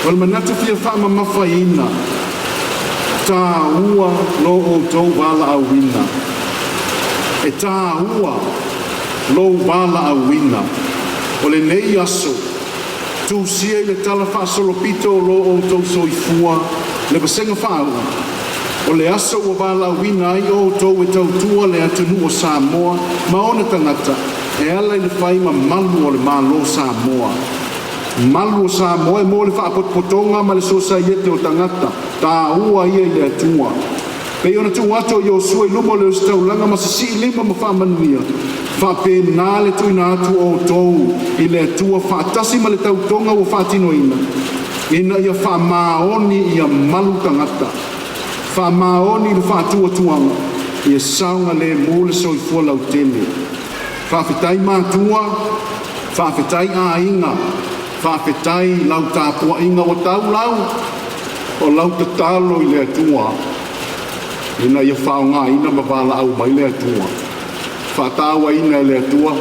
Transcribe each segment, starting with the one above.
O le manatu fia faamamafaina, taua lo outou valaauina, e taua lou valaauina. O lenei aso, tusia i le Tala Faasolopito o lo outou soifua le vasega faauu, o le aso ua valaauina ai outou e tautua le atunuu o Samoa ma ona tagata e ala i le fai ma malu o le Malo o Samoa. Malu o Samoa e mo le faapotopotoga ma le sosaiete o tagata, taua ia i le Atua. Pei ona tuu atu e Iosua i luma o le ositaulaga ma sisii lima ma faamanuia, faapena le tuuina atu o outou i le Atua faatasi ma le tautoga ua faatinoina, ina ia faamaoni ia malu tagata, faamaoni le faatuatuaga, ia saogalemu le soifua lautele. Faafetai matua, faafetai aiga, faafetai i lau tapuaiga ua tau lau o lau tatalo i le Atua ina ia faaaogaina ma valaau mai le Atua, faatauaina e le Atua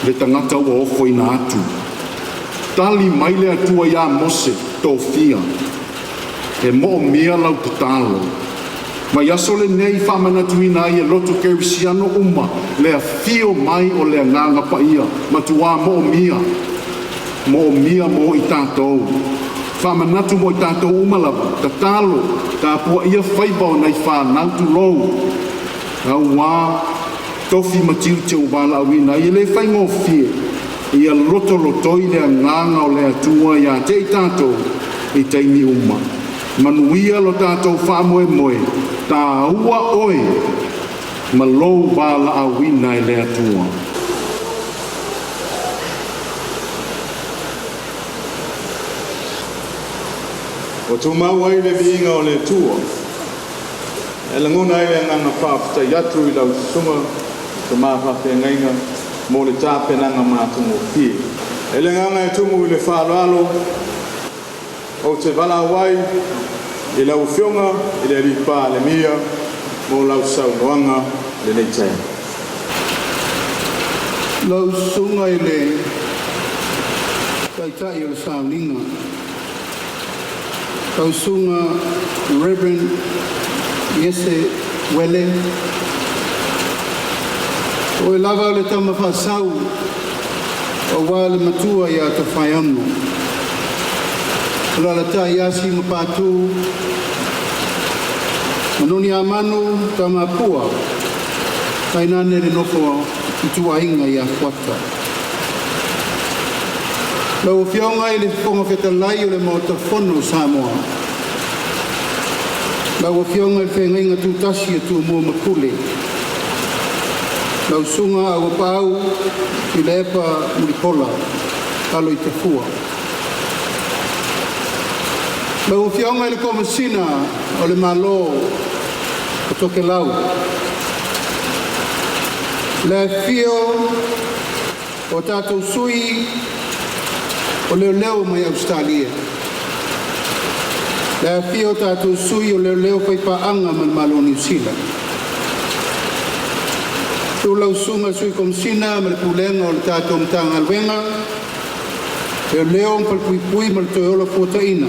le tagata ua ofoina atu. Tali mai le Atua ia Mose, tofia, e moomia lau tatalo. Mai aso lenei faamanatuina ai e loto kerisiano uma le afio mai o le Agaga Paia, matua moomia, moomia mo i tatou. Faamanatu mo i tatou uma lava, tatalo, tapuaia faiva o nai fanau tulou, auā tofi ma tiute ua valaauina ai. E le faigofie, ia lotolotoi le agaga o le Atua ia te i tatou i taimi uma. Manuia lo tatou faamoemoe, taua oe ma lou valaauina e le Atua. Ua tumau ai le viiga o le Atua e lagona ai le agaga faafetai atu i lau susuga tama faafeagaiga mo le tapenaga matagofie. E le agaga e tumu i le faaaloalo ou te valaau ai i lau Afioga i le Alii Palemia mo lau saunoaga i lenei taeao. Lau Susuga i le Taitai o le Sauniga, lau Susuga Reverend Iese Uele, o oe lava o le tama faasau aua le matua ia Tofaeono, alaalatai Asi ma Patu, Manoniamanu Tamapua, tainane le nofo ituaiga ia Fuata. Lau Afioga i le Fofoga Fetalai o le Maota Fono o Samoa, lau Afioga i le Feagaiga Tutasi a Tumua ma Pule, lau Susuga Auuapaau Tuilaepa Mulipola Aloitafua. Lau Afioga i le Komesina o le Malo o Tokelau, le afifio o tatou sui o leoleo mai Ausetalia, le afifio o tatou sui o leoleo faipaaga ma le Malo o Niu Sila. Susu lau Susuga i le Sui Komesina ma le Pulega o le tatou Matagaluega Leoleo ma Falepuipui ma le toe Ola Fuataina.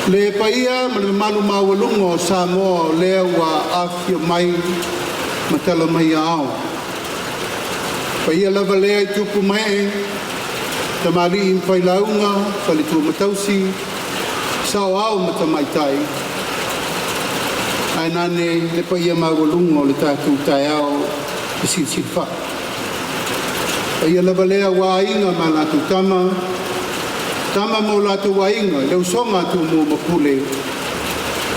Le paia ma le mamalu maualuga o Samoa o lea ua afifio mai ma tala mai aao, paia lava lea i tupu ma ee, tamalii ma failauga, faletua ma tausi, saoao ma tamaitai, ae nane le paia maualuga o le tatou taeao fesilisili. Paia lava lea aua Aiga ma latou Tama, Tama ma o latou Aiga, le Usoga a Tumua ma Pule,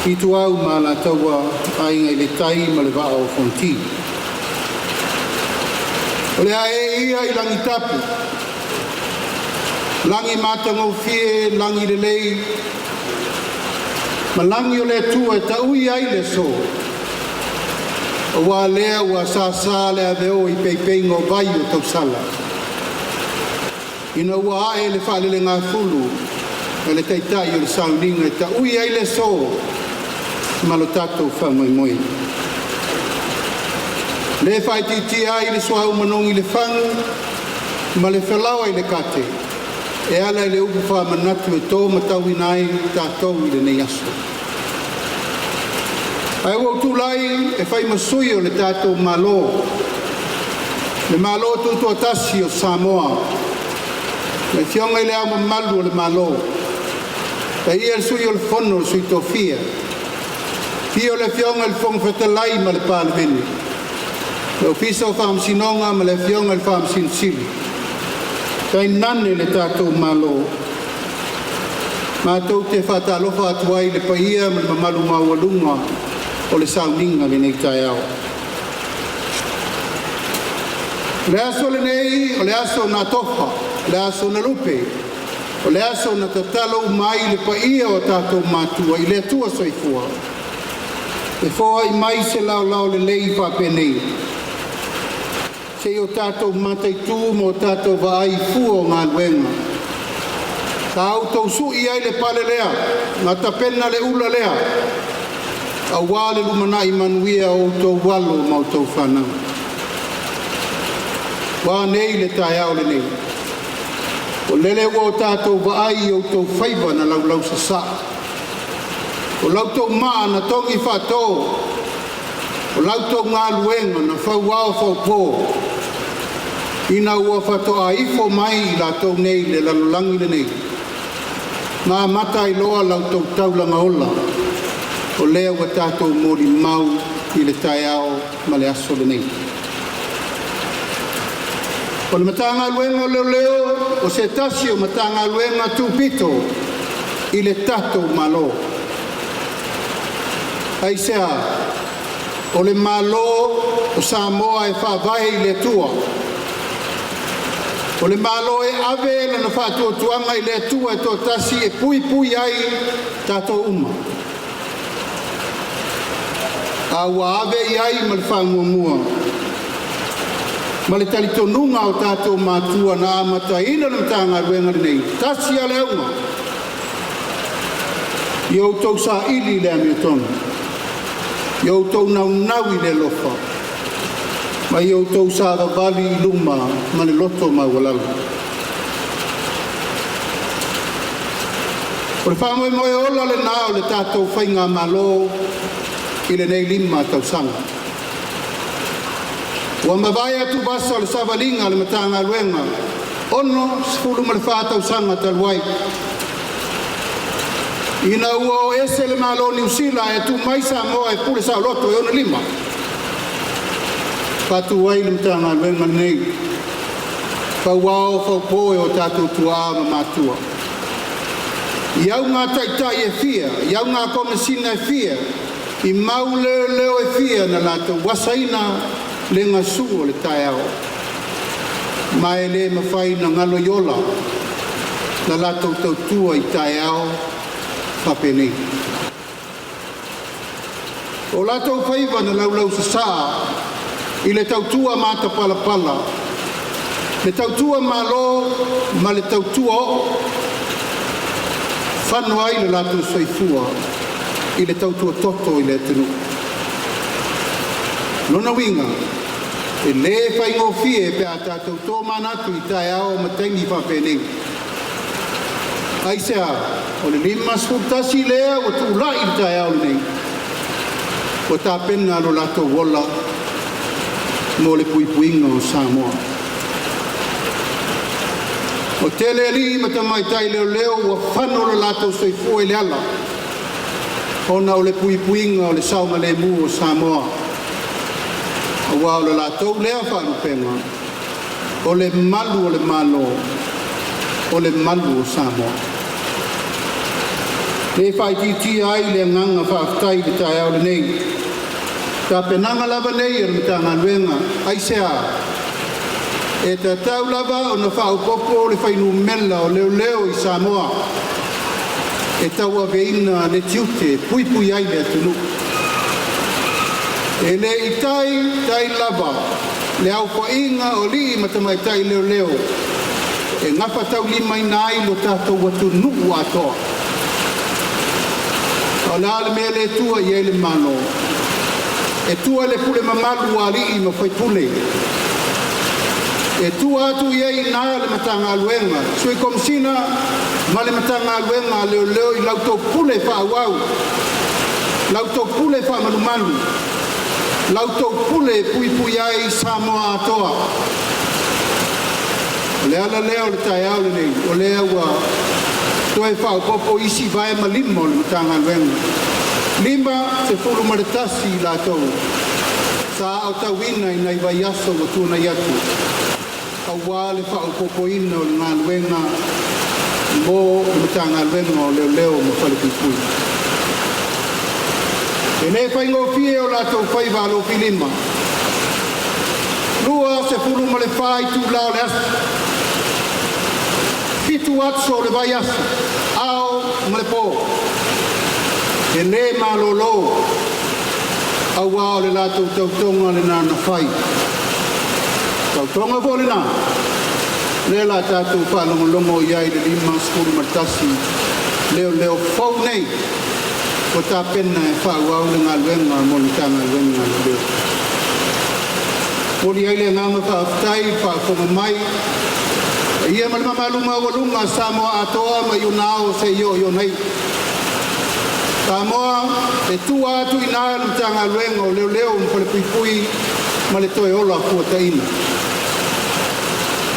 Ituau ma Alataua, Aiga i le Tai ma le Vaa o Fonoti. O le a ee ia i lagitapu, lagi matagofie, lagi lelei ma lagi o le Atua e taui ai le aso, aua lea ua sasa le aveo i peipeiga o vai o tausala, ina ua ae le faalelegafulu a le Taitai o le sauniga e taui ai le aso ma lo tatou faamoemoe. Le faaitiitia ai le suauu manogi i le fagu ma le falaoa i le kate. E ala i le upu faamanatu e to matauina ai tatou i lenei aso. Ae ua ou tulai e fai ma sui o le tatou Malo, le Malo Tutoatasi o Samoa, le Afioga i Le Ao Mamalu o le Malo, paia le Sui o le Fono a Sui Tofia, afio le Afioga i le Fofoga Fetalai ma le Palemene, le Ofisa o Faamasinoga ma le Afioga i le Faamasino Sili, tainane le tatou Malo. Matou te faatalofa atu ai i le paia ma le mamalu maualuga o le sauniga i lenei taeao. O le aso lenei o le aso na tofa, o le aso na lupe, o le aso na tatalo uma ai le paia o tatou matua i le Atua Soifua e foai mai se laolao lelei faapenei se i o tatou mataitu ma o tatou vaai i fua o galuega. Sa outou sui ai le pale lea na tapena le ula lea aua le lumanai manuia o outou alo ma outou fanau. Ua a nei le taeao lenei? O lele ua o tatou vaai i outou faiva na laulausasaa, o la outou maa na togi faato, o la outou galuega na fauao faupo, ina ua faatoa ifo mai i latou nei i le lalolagi lenei na amata ai loa la outou taulaga ola, o lea ua tatou molimau i le taeao ma le aso lenei. O le Matagaluega o Leoleo o se tasi o Matagaluega tupito i le tatou Malo. Aisea? O le Malo o Samoa e faavae i le Atua. O le Malo e ave lana faatuatuaga i le Atua e toatasi e puipui ai tatou uma. A ua ave i ai ma le faamuamua ma le talitonuga o tatou matua na amataina le Matagaluega lenei, tasi lava le auga, ia outou saili le amiotonu, ia outou naunau i le alofa, ma ia outou savavali i luma ma le loto maualalo. O le faamoemoe ola lena o le tatou Faigamalo i lenei 5 tausaga. Ua mavae atuvasa o le savaliga a le Matagaluega 64 tausaga talu ai, ina ua o ese le Malo o Niu Sila ae tuu mai Samoa e pule saoloto e ona lima, faatu ai le Matagaluega lenei, fauao faupo e o tatou tuaa ma matua. I auga taitai e fia, i auga komesina e fia, i mau leoleo e fia na latou asaina le gasu o le taeao, ma e le mafai ona galo i ola la latou tautua i taeao faapenei. O latou faiva na laulausasaa i le tautua matapalapala, le tautua malo ma le tautua oo, fano ai le latou soifua i le tautua toto i le atunuu. Lona uiga, e le faigofie pe a tatou tomanatu i taeao ma taimi faapenei. Aisea? O le 51 lea ua tulai i le taeao lenei, ua tapena lo latou ola mo le puipuiga o Samoa. O tele alii ma tamaitai leoleo ua fano lo latou soifua i le ala, ona o le puipuiga o le saogalemu o Samoa. Aua o le latou lea faalupega, o le malu o le Malo, o le malu o Samoa. Le faaitiitia ai le agaga faafetai i le taeao lenei. Tapenaga lava nei o le Matagaluega. Aisea? E tatau lava ona faaopoopo le fuainumera o leoleo i Samoa e tauaveina le tiute e puipui ai le atunuu. E le i tai tai lava le aofaiga o alii ma tamaitai leoleo e gafataulimaina ai lo tatou atunuu atoa. O le a le mea le tua i ai le Malo? E tua i le pule mamalu a alii ma faipule. E tua atu i ai i ina le Matagaluega, Sui Komesina ma le Matagaluega a Leoleo i la outou pule faaauau, la outou pule faamalumalu, la outou pule e puipui ai Samoa atoa. O le ala lea o le taeao lenei, o lea ua toe faaopoopo isi vae ma lima o le Matagaluega, 51 i latou sa aotauina i nai vaiaso ua tuanai atu, aua le faaopoopoina o le galuega mo le Matagaluega o Leoleo ma Falepuipui. E le faigofie o latou faiva alofilima, 24 itula o le aso, 7 aso o le vaiaso, ao ma le po, e le malolo auā o le latou tautoga lena na fai, tautoga foi lena lea o le a tatou faalogologo i ai i le 51 leoleo fou nei ua tapena e faaauau le galuega mo le Matagaluega a Leoleo. E momoli ai le agaga faafetai i le faafofoga mai a paia ma le mamalu maualuga a Samoa atoa mai ona ao seia oo i ona iu. Samoa, e tua atu i ina le Matagaluega o Leoleo ma Falepuipui ma le toe ola fuataina,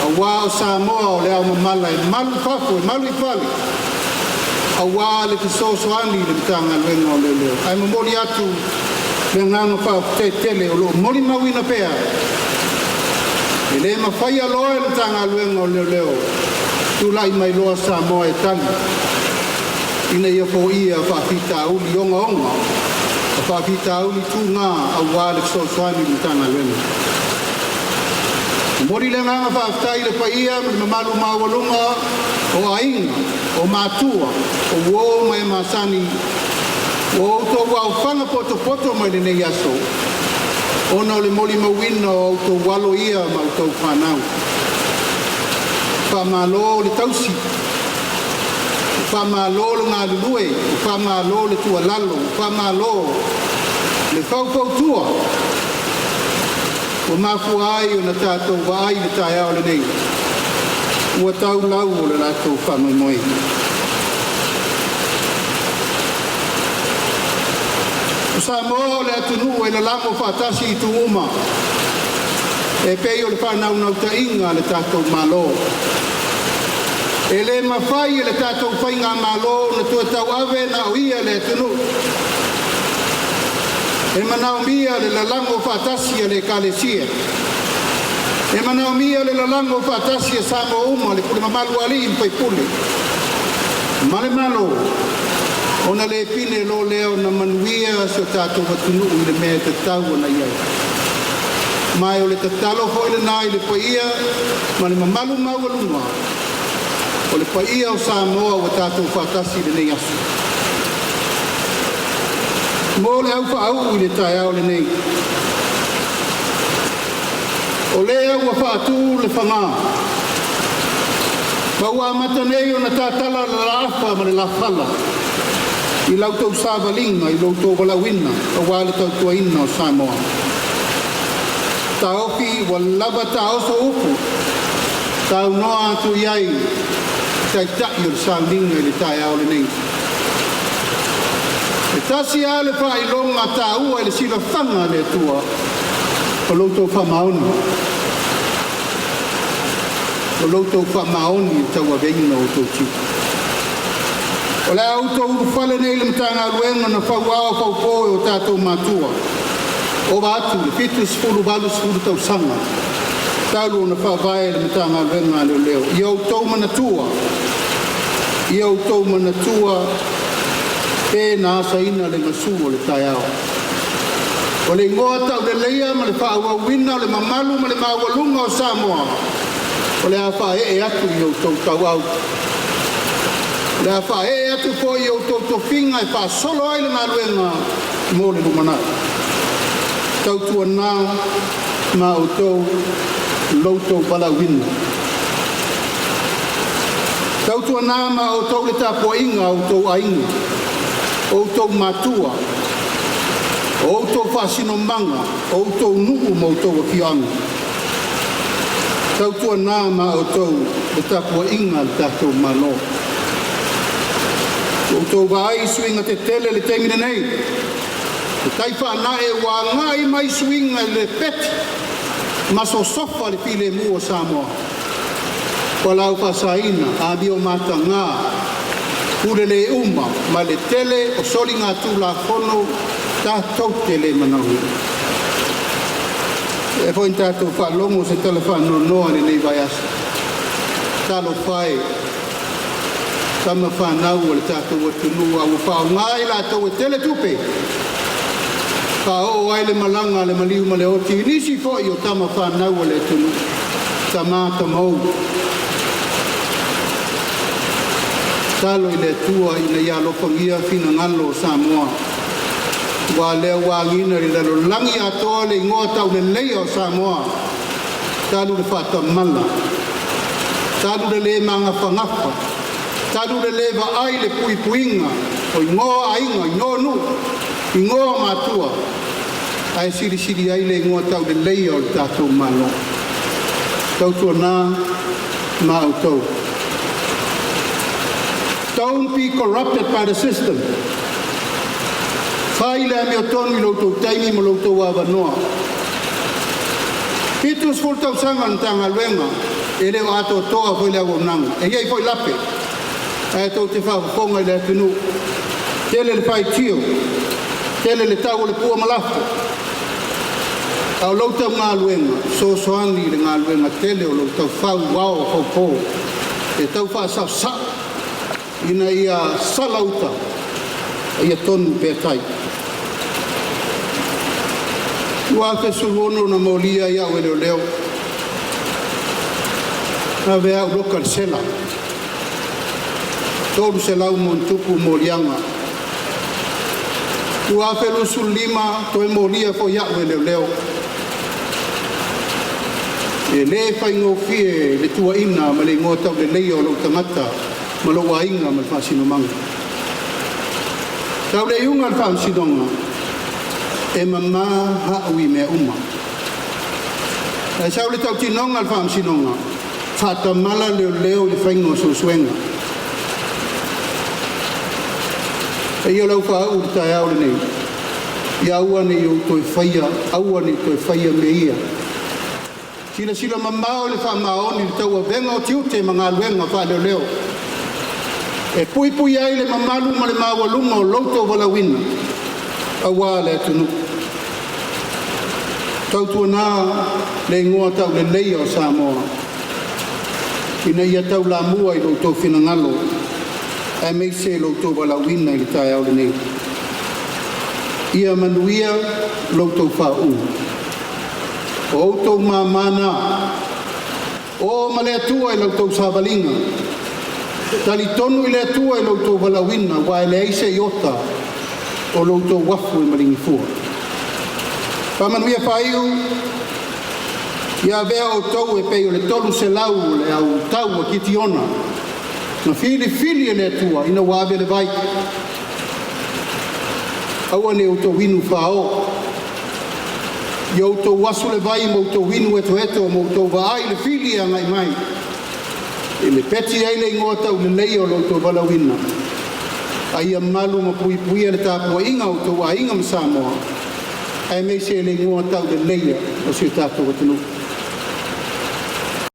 aua o Samoa o le aomamala e malu i fafo e malu i fale, aua le fesoasoani i le Matagaluega o Leoleo. Ae momoli atu le agaga faafetai tele o lo o molimauina pea e le mafaia loa e le Matagaluega o Leoleo, tulai mai loa Samoa e tali ina ia foia faafitauli ogaoga ma faafitauli tuga aua le fesoasoani i le Matagaluega. Momoli le agaga faafetai i le paia ma le mamalu maualuga o aiga, o matua, o uo ma e masani ua outou aofaga potopoto mai lenei aso ona o le molimauina o a outou alo ia ma a outou fanau. Faamalo le tausi, faamalo le galulue, faamalo le tuualalo, faamalo le faufautua ua mafua ai ona tatou vaai i le taeao lenei ua tau lau o le latou faamoemoe. O Samoa o le atunuu e lalamo faatasi i itu uma e pei o le faanaunautaiga a le tatou Malo. E le mafai e le tatou Faigamalo ona toe tauave na o ia le atunuu. E manaomia le lalago faatasi a le Ekalesia. E manaomia le lalago faatasi e Samoa uma, le pule mamalu a alii ma faipule ma le Malo, ona le pine loa lea ona manuia si o tatou atunuu i le mea e tatau ona i ai. Ma o le tatalo foi lena i le paia ma le mamalu maualuga o le paia o Samoa ua tatou faatasi i lenei aso. Mo le au faauu i le taeao lenei, o lea ua faatu le fagā ma ua amata nei ona tatala le laafa ma le lafala i la outou savaliga i lo outou valaauina aua le tautuaina o Samoa. Taofi ua lava taoso upu, saunoa atu i ai Taitai o le sauniga i le taeao lenei. E tasi lava le faailoga taua i le silafaga a le Atua, o lo outou faamaoni. O lo outou faamaoni i le tauaveina o outou tiute. O le a outou ulufale nei i le Matagaluega na fauao faupo e o tatou matua, ova atu i le 70, 80 tausaga talu ona faavae le Matagaluega a Leoleo. Ia outou manatua, ia outou manatua pe na asaina le gasu o le taeao. O le igoa tauleleia ma le faaauauina o le mamalu ma le maualuga o Samoa, o le a faaee atu i outou tauau. O le a faaee atu foi i outou tofiga e faasolo ai le galuega mo le lumanai. Tautuana ma outou lo outou valaauina. Tautuana ma outou le tapuaiga a outou aiga, o outou matua, o outou faasinomaga, o outou nuu ma outou afioaga. Tautuanā ma outou le tapuaiga a le tatou Malo. Ua outou vaai i suiga tetele i le taimi lenei, le tai faanae ua agai mai suiga i le peti ma sosofa le filemu o Samoa. Fualaau faasaina, amio mataga, pule le uma ma le tele o soligatulafono tatou te le manaomia. Lea foi na tatou faalogo i se tala faanoanoa i lenei vaiaso. Talofa e, tama fanau a le tatou atunuu a ua faaaoga i latou e tele tupe faaoo ai le malaga a le maliu ma le oti i nisi foi o tama fanau a le atunuu, tama tamou. Tatalo i le Atua ina ia alofagia finagalo o Samoa, aua o lea ua agiga i le lalolagi atoa le igoa tauleleia o Samoa, talu le faatamala, talu le le magafagafa, talu le le vaai i le puipuiga o igoa o aiga, igoa o nuu, igoa o matua, ae silisili ai le igoa tauleleia o le tatou Malo. Tautuana ma outou, don't be corrupted by the system. Fai le amiotonu i lo outou taimi ma lo outou avanoa. 70 tausaga le Matagaluega e le o atoatoa foi le auaunaga. E i ai foi lape, ae tou te faafofoga i le atunuu, tele le faitio, tele le tau o le pua ma lafo, a o la outou galuega, e fesoasoani i le galuega tele o lo o tau fau ao fau po e tau faasaosao ina ia sala uta, a ia tonu pea tai. 2016 na molia ai au e leoleo, na ave au loka i le sela, 300+ moliaga. 2025 toe molia foi au e leoleo. E le faigofie le tuuaina ma le igoa tauleleia o lou tagata ma lou aiga ma le faasinomaga. Tau le iuga a le faamasinoga, e mama au i mea uma. Ae sau le tautinoga a le faamasinoga, faatamala leoleo i le faiga o suesuega. Paia o lau faauu i le taeao lenei, ia aua ne i ou toe faia, aua ne i toe faia mea ia. Silasila mamao i le faamaoni i le tauavega o tiute ma galuega faaleoleo e puipuia ai le mamalu ma le maualuga o lo outou valaauina aua le atunuu. Tautuana le igoa tauleleia o Samoa ina ia taulamua i lo outou finagalo aemaise lo outou valaauina i le taeao lenei. Ia manuia lo outou faauuga. O outou mama na, o ma le Atua i la outou savaliga. Talitonu i le Atua i lo outou valaauina, aua e leai se iota o lo outou afu e maligi fua. Faamanuia faaiu ia avea outou e pei o le 300 o le au tau a Kitiona na filifili e le Atua ina ua ave le vai. Aua ne i outou inu fao, ia outou asu le vai ma outou inu etoeto ma outou vaai i le fili e agai mai, e lepeti ai le igoa tauleleia o lo outou valaauina, a ia malu ma puipuia le tapuaiga a outou aiga ma Samoa, aemaise le igoa tauleleia o si o tatou atunuu.